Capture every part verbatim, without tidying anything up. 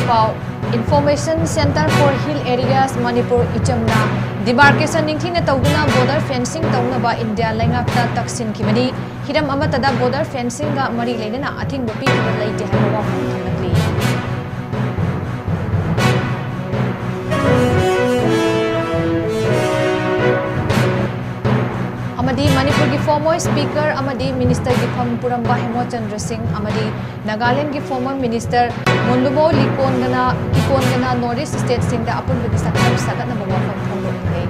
ꯄꯥꯎ꯫ Information Center for Hill Areas Manipur, ꯏꯆꯝꯅ demarcation ꯅꯤꯡꯊꯤꯅ ꯇꯧꯗꯨꯅ border fencing ꯇꯧꯅꯕ ꯏꯟꯗꯤꯌꯥ ꯂꯩꯉꯥꯛꯇ ꯇꯛꯁꯤꯟꯈꯤꯕꯅꯤ꯫ ꯍꯤꯔꯝ ꯑꯃꯠꯇꯗ border fencingꯒ ꯃꯔꯤ ꯂꯩꯅꯅ ꯑꯊꯤꯡꯕ ꯄꯤꯈꯤꯕ ꯂꯩꯇꯦ ꯍꯥꯏꯕ ꯋꯥꯐꯝ ꯊꯝꯂꯛꯂꯤ꯫ ꯑꯃꯗꯤ ꯃꯅꯤꯄꯨꯔꯒꯤ former speaker ꯑꯃꯗꯤ ministerꯒꯤ ꯐꯝ ꯄꯨꯔꯝꯕ ꯍꯦꯃꯣꯆꯟꯗ꯭ꯔ ꯁꯤꯡ ꯑꯃꯗꯤ ꯅꯥꯒꯥꯂꯦꯟꯗꯒꯤ former minister ꯃꯣꯟꯂꯨꯕꯣ ꯂꯤꯀꯣꯟꯒꯅ, ꯀꯤꯀꯣꯟꯒꯅ North East stateꯁꯤꯡꯗ ꯑꯄꯨꯟꯕꯒꯤ ꯁꯛꯇꯝ ꯁꯥꯒꯠꯅꯕ ꯋꯥꯐꯝ ꯐꯣꯡꯗꯣꯛꯈ꯭ꯔꯦ꯫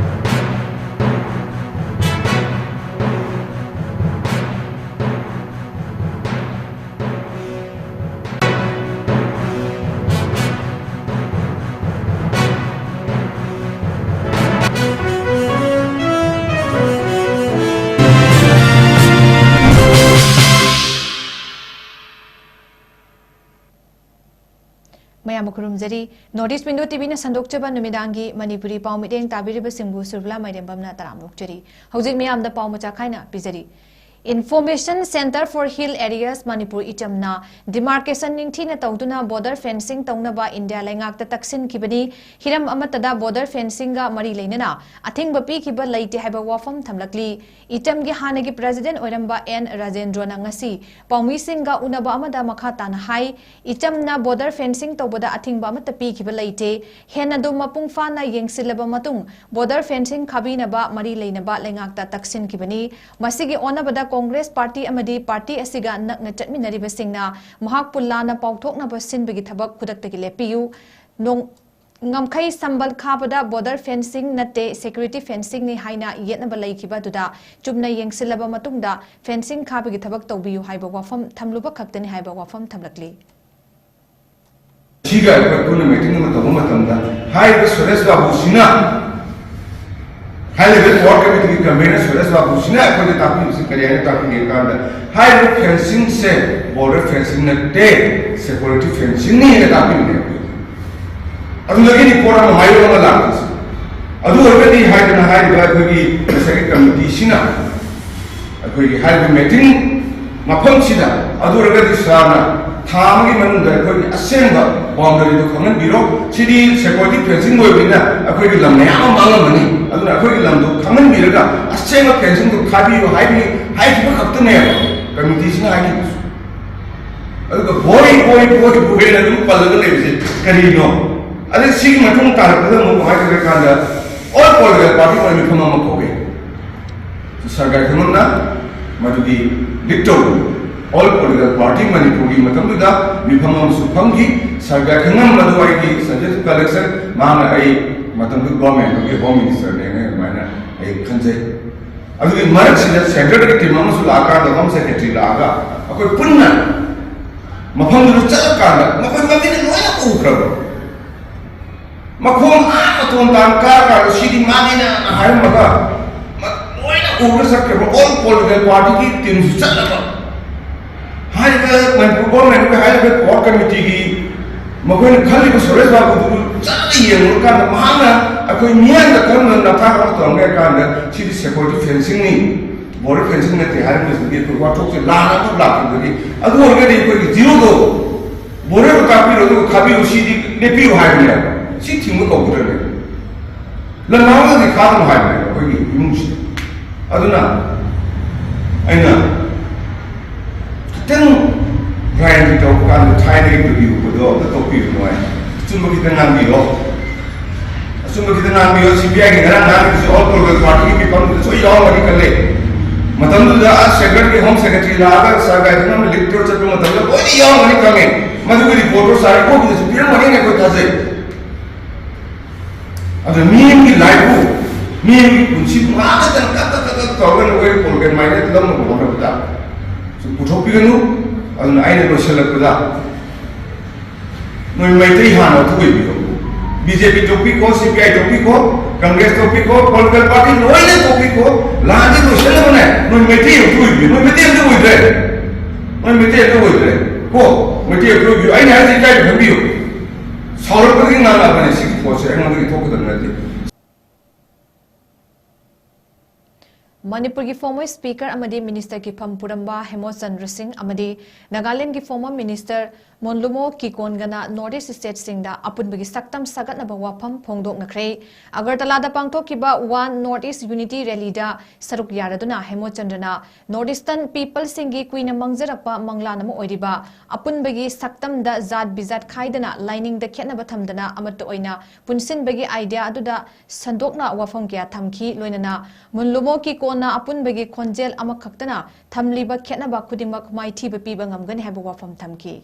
ꯃꯌꯥꯝꯕꯨ ꯈꯨꯔꯨꯝꯖꯔꯤ꯫ North East Window TVꯅ ꯁꯟꯗꯣꯛꯆꯕ ꯅꯨꯃꯤꯗꯥꯡꯒꯤ ꯃꯅꯤꯄꯨꯔꯤ ꯄꯥꯎ ꯃꯤꯠꯌꯦꯡ ꯇꯥꯕꯤꯔꯤꯕꯁꯤꯡꯕꯨ ꯁꯨꯔꯕꯂꯥ ꯃꯥꯏꯔꯦꯝꯕꯝꯅ ꯇꯔꯥꯝꯅ ꯑꯣꯛꯆꯔꯤ꯫ ꯍꯧꯖꯤꯛ ꯃꯤꯌꯥꯝꯗ ꯄꯥꯎ ꯃꯆꯥ ꯈꯥꯏꯅ ꯄꯤꯖꯔꯤ꯫ Information Center for Hill Areas Manipur, ꯏꯆꯝꯅ demarcation ꯅꯤꯡꯊꯤꯅ ꯇꯧꯗꯨꯅ border fencing ꯇꯧꯅꯕ ꯏꯟꯗꯤꯌꯥ ꯂꯩꯉꯥꯛꯇ ꯇꯛꯁꯤꯟꯈꯤꯕꯅꯤ꯫ ꯍꯤꯔꯝ ꯑꯃꯠꯇꯗ border fencingꯒ ꯃꯔꯤ ꯂꯩꯅꯅ ꯑꯊꯤꯡꯕ ꯄꯤꯈꯤꯕ ꯂꯩꯇꯦ ꯍꯥꯏꯕ ꯋꯥꯐꯝ ꯊꯝꯂꯛꯂꯤ꯫ ꯏꯆꯝꯒꯤ ꯍꯥꯟꯅꯒꯤ president ꯑꯣꯏꯔꯝꯕ ꯑꯦꯟ ꯔꯥꯖꯦꯟꯗ꯭ꯔꯣꯅ ꯉꯁꯤ ꯄꯥꯎꯃꯤꯁꯤꯡꯒ ꯎꯅꯕ ꯑꯃꯗ ꯃꯈꯥ ꯇꯥꯅ ꯍꯥꯏ, ꯏꯆꯝꯅ border fencing ꯇꯧꯕꯗ ꯑꯊꯤꯡꯕ ꯑꯃꯠꯇ ꯄꯤꯈꯤꯕ ꯂꯩꯇꯦ꯫ ꯍꯦꯟꯅ ꯑꯗꯨꯝ ꯃꯄꯨꯡ ꯐꯥꯅ ꯌꯦꯡꯁꯤꯜꯂꯕ ꯃꯇꯨꯡ border fencing ꯈꯥꯕꯤꯅꯕ ꯃꯔꯤ ꯂꯩꯅꯕ ꯂꯩꯉꯥꯛꯇ ꯇꯛꯁꯤꯟꯈꯤꯕꯅꯤ꯫ ꯃꯁꯤꯒꯤ ꯑꯣꯟꯅꯕꯗ Congress party ꯑꯃꯗꯤ party ꯑꯁꯤꯒ ꯅꯛꯅ ꯆꯠꯃꯤꯟꯅꯔꯤꯕꯁꯤꯡꯅ ꯃꯍꯥꯛꯄꯨ ꯂꯥꯟꯅ ꯄꯥꯎꯊꯣꯛꯅꯕ ꯁꯤꯟꯕꯒꯤ ꯊꯕꯛ ꯈꯨꯗꯛꯇꯒꯤ ꯂꯦꯞꯄꯤꯌꯨ꯫ ꯅꯣꯡ-, ꯉꯝꯈꯩ ꯁꯝꯕꯜ ꯈꯥꯕꯗ border fencing ꯅꯠꯇꯦ, security fencingꯅꯤ ꯍꯥꯏꯅ ꯌꯦꯠꯅꯕ ꯂꯩꯈꯤꯕ ꯑꯗꯨꯗ ꯆꯨꯝꯅ ꯌꯦꯡꯁꯤꯜꯂꯕ ꯃꯇꯨꯡꯗ fencing ꯈꯥꯕꯒꯤ ꯊꯕꯛ ꯇꯧꯕꯤꯌꯨ ꯍꯥꯏꯕ ꯋꯥꯐꯝ ꯊꯝꯂꯨꯕ ꯈꯛꯇꯅꯤ ꯍꯥꯏꯕ ꯋꯥꯐꯝ ꯊꯝꯂꯛꯂꯤ꯫ ꯁꯤꯒ ꯑꯩꯈꯣꯏ ꯄꯨꯟꯅ meeting ꯑꯃ ꯇꯧꯕ ꯃꯇꯝꯗ ꯍꯥꯏꯔꯤꯕ Suresh ꯕꯥꯕꯨꯁꯤꯅ, high level core committeeꯒꯤ convener Suresh ꯕꯥꯕꯨꯁꯤꯅ ꯑꯩꯈꯣꯏꯗ ꯇꯥꯛꯄꯤꯕꯁꯤ ꯀꯔꯤ ꯍꯥꯏꯅ ꯇꯥꯛꯄꯤꯒꯦ ꯍꯥꯏ ꯀꯥꯟꯗ, ꯍꯥꯏꯔꯤꯕ fencingꯁꯦ border fencing ꯅꯠꯇꯦ, security fencingꯅꯤ ꯍꯥꯏꯅ ꯇꯥꯛꯄꯤꯕꯅꯦ ꯑꯩꯈꯣꯏꯗ꯫ ꯑꯗꯨꯗꯒꯤꯅꯤ ꯄꯣꯠ ꯑꯃ ꯃꯥꯏꯌꯣꯛ ꯑꯃ ꯂꯥꯛꯄꯁꯦ꯫ ꯑꯗꯨ ꯑꯣꯏꯔꯒꯗꯤ ꯍꯥꯏꯗꯅ ꯍꯥꯏꯔꯤꯕ ꯑꯩꯈꯣꯏꯒꯤ ꯉꯁꯥꯏꯒꯤ committeeꯁꯤꯅ ꯑꯩꯈꯣꯏꯒꯤ ꯍꯥꯏꯔꯤꯕ meeting ꯃꯐꯝꯁꯤꯗ, ꯑꯗꯨ ꯑꯣꯏꯔꯒꯗꯤ ꯁꯥꯔꯅ ꯊꯥ ꯑꯃꯒꯤ ꯃꯅꯨꯡꯗ ꯑꯩꯈꯣꯏꯒꯤ ꯑꯁꯦꯡꯕ ꯕꯥꯎꯟꯗꯔꯤꯗꯨ ꯈꯪꯍꯟꯕꯤꯔꯣ꯫ ꯁꯤꯗꯤ ꯁꯦꯀ꯭ꯌꯨꯔꯤꯇꯤ ꯐꯦꯟꯁꯤꯡ ꯑꯣꯏꯕꯅꯤꯅ ꯑꯩꯈꯣꯏꯒꯤ ꯂꯝ ꯃꯌꯥꯝ ꯑꯃ ꯃꯥꯡꯂꯝꯃꯅꯤ꯫ ꯑꯗꯨꯅ ꯑꯩꯈꯣꯏꯒꯤ ꯂꯝꯗꯨ ꯈꯪꯍꯟꯕꯤꯔꯒ ꯑꯁꯦꯡꯕ ꯐꯦꯟꯁꯤꯡꯗꯨ ꯈꯥꯕꯤꯌꯨ ꯍꯥꯏꯕꯤ ꯍꯥꯏꯈꯤꯕ ꯈꯛꯇꯅꯦꯕ ꯀꯃꯤꯇꯤꯁꯤꯅ ꯍꯥꯏꯈꯤꯕꯁꯨ꯫ ꯑꯗꯨꯒ ꯕꯣꯏ ꯕꯣꯏ ꯕꯣꯏ ꯕꯣꯏꯅ ꯑꯗꯨꯝ ꯄꯜꯂꯒ ꯂꯩꯕꯁꯦ ꯀꯔꯤꯅꯣ? ꯑꯗꯩ ꯁꯤꯒꯤ ꯃꯇꯨꯡ ꯇꯥꯔꯛꯄꯗ ꯑꯃꯨꯛ ꯀꯃꯥꯏꯅ ꯇꯧꯒꯦ ꯀꯥꯟꯗ ꯑꯣꯜ ꯄꯣꯂꯤꯇꯤꯀꯦꯜ ꯄꯥꯔꯇꯤ ꯑꯣꯏꯅ ꯃꯤꯐꯝ ꯑꯃ ꯀꯧꯏ꯫ ꯁꯔ ꯒꯥꯏꯈꯣꯉꯝꯅ ꯃꯗꯨꯒꯤ ꯂꯤꯗ ꯇꯧꯕ ꯑꯣꯜ ꯄꯣꯂꯤꯇꯤꯀꯦꯜ ꯄꯥꯔꯇꯤ ꯃꯅꯤꯄꯨꯔꯒꯤ ꯃꯇꯝꯗꯨꯗ ꯃꯤꯐꯝ ꯑꯃꯁꯨ ꯐꯝꯈꯤ꯫ ꯁꯔ ꯒꯥꯏꯈꯣꯉꯝ ꯃꯗꯨ ꯑꯩꯒꯤ ꯁꯕꯖꯦꯛ ꯀꯂꯦꯛꯁꯟ, ꯃꯥꯅ ꯑꯩ ꯃꯇꯝꯗꯨꯒꯤ ꯒꯣꯔꯃꯦꯟꯗꯨꯒꯤ ꯍꯣꯝ ꯃꯤꯅꯤꯁꯇꯔꯅꯦꯅ ꯑꯗꯨꯃꯥꯏꯅ ꯑꯩ ꯈꯟꯖꯩ꯫ ꯑꯗꯨꯒꯤ ꯃꯔꯛꯁꯤꯗ ꯁꯦꯟꯇ꯭ꯔꯦꯜꯒꯤ ꯇꯤꯝ ꯑꯃꯁꯨ ꯂꯥꯛꯑꯀꯥꯟꯗ ꯍꯣꯝ ꯁꯦꯀ꯭ꯔꯦꯇꯔꯤ ꯂꯥꯛꯑꯒ ꯑꯩꯈꯣꯏ ꯄꯨꯟꯅ ꯃꯐꯝꯗꯨꯗ ꯆꯠꯂꯀꯥꯟꯗ ꯃꯈꯣꯏ ꯃꯃꯤꯠꯅ ꯂꯣꯏꯅ ꯎꯈ꯭ꯔꯕ꯫ ꯃꯈꯣꯡ ꯑꯥ ꯃꯇꯣꯟ ꯇꯥꯅ ꯀꯥꯔꯀꯥꯟꯗ ꯁꯤꯗꯤ ꯃꯥꯅꯤꯅ ꯍꯥꯏꯔꯝꯃꯒ ꯃ-, ꯂꯣꯏꯅ ꯎꯔꯒ ꯆꯠꯈ꯭ꯔꯕ꯫ ꯑꯣꯜ ꯄꯣꯂꯤꯇꯤꯀꯦꯜ ꯄꯥꯔꯇꯤꯒꯤ ꯇꯤꯝꯁꯨ ꯆꯠꯂꯕ꯫ ꯍꯥꯏꯔꯤꯕ ꯃꯅꯤꯄꯨꯔ ꯒꯣꯔꯃꯦꯟꯒꯤ ꯍꯥꯏꯔꯤꯕ ꯀꯣꯔ ꯀꯃꯤꯇꯤꯒꯤ ꯃꯈꯣꯏꯅ ꯈꯜꯂꯤꯕ ꯁꯨꯔꯦꯁ ꯕꯥꯕꯨꯗꯨ ꯆꯠꯂꯒ ꯌꯦꯡꯉꯨꯔꯀꯥꯟꯗ ꯃꯍꯥꯛꯅ ꯑꯩꯈꯣꯏ ꯃꯤꯌꯥꯝꯗ ꯀꯔꯝꯅ ꯅꯝꯊꯥꯛ ꯑꯃ ꯇꯧꯔꯝꯒꯦ ꯍꯥꯏ ꯀꯥꯟꯗ ꯁꯤꯗꯤ ꯁꯦꯀ꯭ꯌꯨꯔꯤꯇꯤ ꯐꯦꯟꯁꯤꯡꯅꯤ, ꯕꯣꯔꯗꯔ ꯐꯦꯟꯁꯤꯡ ꯅꯠꯇꯦ ꯍꯥꯏꯔꯝꯕꯁꯤꯗꯤ ꯑꯩꯈꯣꯏ ꯋꯥꯊꯣꯛꯁꯦ ꯂꯥꯟꯅ ꯑꯃꯈꯛ ꯂꯥꯛꯈꯤꯕꯗꯒꯤ꯫ ꯑꯗꯨ ꯑꯣꯏꯔꯒꯗꯤ ꯑꯩꯈꯣꯏꯒꯤ ꯖꯤꯑꯣꯗꯣ ꯕꯣꯔꯗꯔꯗꯨ ꯀꯥꯛꯄꯤꯔꯣ ꯑꯗꯨꯒ ꯈꯥꯕꯤꯔꯣ, ꯁꯤꯗꯤ ꯂꯦꯞꯄꯤꯌꯨ ꯍꯥꯏꯕꯅꯦꯕ꯫ ꯁꯤ ꯊꯤꯡꯕ ꯀꯧꯒꯗ꯭ꯔꯅꯦ? ꯂꯝꯍꯥꯡꯗꯗꯤ ꯈꯥꯒꯅꯨ ꯍꯥꯏꯕꯅꯦꯕ ꯑꯩꯈꯣꯏꯒꯤ ꯏꯃꯨꯡꯁꯤꯗ꯫ ꯑꯗꯨꯅ ꯑꯩꯅ ꯈꯤꯇꯪ ꯔꯥꯏꯟꯒꯤ ꯇꯧꯕ ꯀꯥꯟꯗ ꯊꯥꯏꯅꯒꯤ ꯗꯨꯕꯤꯌꯨꯕꯗꯣ ꯑꯝꯇ ꯇꯣꯛꯄꯤꯌꯨ ꯅꯨꯡꯉꯥꯏ꯫ ꯑꯆꯨꯝꯕ ꯈꯤꯇꯪ ꯉꯥꯡꯕꯤꯌꯣ꯫ ꯑꯆꯨꯝꯕ ꯈꯤꯇꯪ ꯉꯥꯡꯕꯤꯌꯣ꯫ ꯁꯤ ꯕꯤ ꯑꯥꯏꯒꯤ ꯉꯔꯥꯡ ꯉꯥꯡꯕꯗꯨꯁꯨ ꯑꯣꯜ ꯄ꯭ꯔꯣꯒ꯭ꯔꯦꯁ ꯄꯥꯔꯇꯤꯒꯤ ꯃꯤꯐꯝꯗꯨꯗ ꯁꯣꯏ ꯌꯥꯎꯔꯝꯒꯅꯤ ꯈꯜꯂꯦ꯫ ꯃꯇꯝꯗꯨꯗ ꯑꯁ ꯁꯦꯟꯇ꯭ꯔꯦꯜꯒꯤ ꯍꯣꯝ ꯁꯦꯀ꯭ꯔꯦꯇꯔꯤ ꯂꯥꯛꯑꯒ ꯁꯔ ꯒꯥꯏꯈꯣꯉꯝꯅ ꯂꯤꯗ ꯇꯧꯔ ꯆꯠꯄ ꯃꯇꯝꯗ ꯂꯣꯏꯅ ꯌꯥꯎꯔꯝꯒꯅꯤ ꯈꯪꯉꯦ꯫ ꯃꯗꯨꯒꯤ ꯔꯤꯄꯣꯔꯠꯇꯣ ꯁꯥꯔ ꯏꯕꯣꯕꯤꯗꯁꯨ ꯄꯤꯔꯝꯒꯅꯤꯅ ꯑꯩꯈꯣꯏ ꯊꯥꯖꯩ꯫ ꯑꯗꯨꯅ ꯃꯤ ꯑꯃꯒꯤ ꯂꯥꯏꯐꯄꯨ, ꯃꯤ ꯑꯃꯒꯤ ꯄꯨꯟꯁꯤꯕꯨ ꯉꯥꯏꯍꯥꯛ ꯈꯛꯇꯪ ꯀꯛ ꯀꯛ ꯀꯛ ꯀꯛ ꯇꯧꯔꯒ ꯅꯈꯣꯏ ꯄ꯭ꯔꯣꯕ꯭ꯂꯦꯝ ꯃꯥꯏꯅ ꯂꯧꯅꯕ ꯍꯣꯠꯅꯕꯗ ꯁꯨꯝ ꯄꯨꯊꯣꯛꯄꯤꯒꯅꯨ꯫ ꯑꯗꯨꯅ ꯑꯩꯅ ꯂꯣꯏꯁꯤꯜꯂꯛꯄꯗ ꯅꯣꯏ ꯃꯩꯇꯩ ꯍꯥꯟꯅ ꯑꯗꯨ ꯑꯣꯏꯕꯤꯔꯣ꯫ ꯕꯤ ꯖꯦ ꯄꯤ ꯇꯣꯛꯄꯤꯈꯣ, ꯁꯤ ꯄꯤ ꯑꯥꯏ ꯇꯣꯛꯄꯤꯈꯣ, ꯀꯪꯒ꯭ꯔꯦꯁ ꯇꯣꯛꯄꯤꯈꯣ, ꯄꯣꯂꯤꯇꯤꯀꯦꯜ ꯄꯥꯔꯇꯤ ꯂꯣꯏꯅ ꯇꯣꯛꯄꯤꯈꯣ꯫ ꯂꯥꯟꯗꯤ ꯂꯣꯏꯁꯤꯜꯂꯕꯅꯦ꯫ ꯅꯣꯏ ꯃꯩꯇꯩ ꯑꯝꯇ ꯑꯣꯏꯕꯤꯌꯨ꯫ ꯅꯣꯏ ꯃꯩꯇꯩ ꯑꯝꯇ ꯑꯣꯏꯗ꯭ꯔꯦ꯫ ꯅꯣꯏ ꯃꯩꯇꯩ ꯑꯝꯇ ꯑꯣꯏꯗ꯭ꯔꯦ꯫ ꯀꯣ, ꯃꯩꯇꯩ ꯑꯝꯇ ꯑꯣꯏꯕꯤꯌꯨ꯫ ꯑꯩꯅ ꯍꯥꯏꯁꯦ ꯏꯀꯥꯏꯕ ꯈꯪꯕꯤꯌꯨ꯫ ꯁꯥꯎꯔꯛꯄꯗꯒꯤ ꯉꯥꯡꯉꯛꯑꯕꯅꯦ ꯁꯤꯒꯤ ꯄꯣꯠꯁꯦ ꯑꯩꯉꯣꯟꯗꯒꯤ ꯊꯣꯛꯀꯗꯕ ꯅꯠꯇꯦ꯫ ꯃꯅꯤꯄꯨꯔꯒꯤ former speaker ꯑꯃꯗꯤ minister ꯒꯤ ꯐꯝ ꯄꯨꯔꯝꯕ ꯍꯦꯃꯣꯆꯟꯗ꯭ꯔ ꯁꯤꯡ ꯑꯃꯗꯤ ꯅꯥꯒꯥꯂꯦꯟꯗꯒꯤ former minister ꯃꯣꯟꯂꯨꯃꯣ ꯀꯤꯀꯣꯟꯒꯅ North East state ꯁꯤꯡꯗ ꯑꯄꯨꯟꯕꯒꯤ ꯁꯛꯇꯝ ꯁꯥꯒꯠꯅꯕ ꯋꯥꯐꯝ ꯐꯣꯡꯗꯣꯛꯅꯈ꯭ꯔꯦ꯫ ꯑꯒꯔꯇꯂꯥꯗ ꯄꯥꯡꯊꯣꯛꯈꯤꯕ One North East Unity rally ꯗ ꯁꯔꯨꯛ ꯌꯥꯔꯗꯨꯅ ꯍꯦꯃꯣꯆꯟꯗ꯭ꯔꯅ North Eastern people ꯁꯤꯡꯒꯤ ꯀꯨꯏꯅ ꯃꯥꯡꯖꯔꯛꯄ ꯃꯪꯂꯥꯟ ꯑꯃ ꯑꯣꯏꯔꯤꯕ ꯑꯄꯨꯟꯕꯒꯤ ꯁꯛꯇꯝꯗ ꯖꯥꯠ ꯕꯤꯖꯥꯠ ꯈꯥꯏꯗꯅ ꯂꯥꯏꯅꯤꯡꯗ ꯈꯦꯠꯅꯕ ꯊꯝꯗꯅ ꯑꯃꯠꯇ ꯑꯣꯏꯅ ꯄꯨꯟꯁꯤꯟꯕꯒꯤ idea ꯑꯗꯨꯗ ꯁꯟꯗꯣꯛꯅ ꯋꯥꯐꯝ ꯀꯌꯥ ꯊꯝꯈꯤ꯫ ꯂꯣꯏꯅꯅ ꯃꯨꯟꯂꯨꯃꯣ ꯀꯤꯀꯣꯟꯅ ꯑꯄꯨꯟꯕꯒꯤ ꯈꯣꯟꯖꯦꯜ ꯑꯃꯈꯛꯇꯅ ꯊꯝꯂꯤꯕ ꯈꯦꯠꯅꯕ ꯈꯨꯗꯤꯡꯃꯛ ꯃꯥꯏꯊꯤꯕ ꯄꯤꯕ ꯉꯝꯒꯅꯤ ꯍꯥꯏꯕ ꯋꯥꯐꯝ ꯊꯝꯈꯤ꯫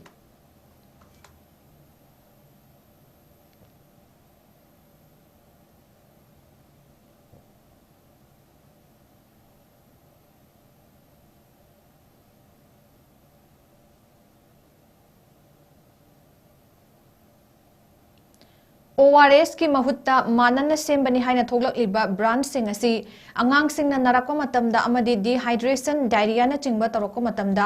ORS ꯀꯤ ꯃꯍꯨꯠꯇ ꯃꯥꯟꯅꯅ ꯁꯦꯝꯕꯅꯤ ꯍꯥꯏꯅ ꯊꯣꯛꯂꯛꯂꯤꯕ brand ꯁꯤꯡ ꯑꯁꯤ ꯑꯉꯥꯡꯁꯤꯡꯅ ꯅꯥꯔꯛꯄ ꯃꯇꯝꯗ ꯑꯃꯗꯤ dehydration, diarrhea ꯅꯆꯤꯡꯕ ꯇꯧꯔꯛꯄ ꯃꯇꯝꯗ